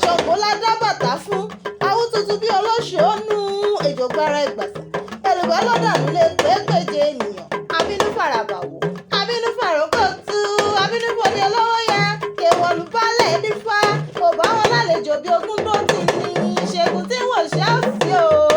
Ṣàngó ládábàtà fún awútutu bí olóṣòónú èjògbara ìgbàsà èlùbọ́ ló dà nílé pégbèje ènìyàn. Abínú farabàwò, abínú farókò tú, abínú fòde olówó ya kèwọ̀lú balẹ̀ nífà, kò bá wọn lálejò bí ogún tó ti ní ìṣègùn tí wọ́n ṣe á sí o.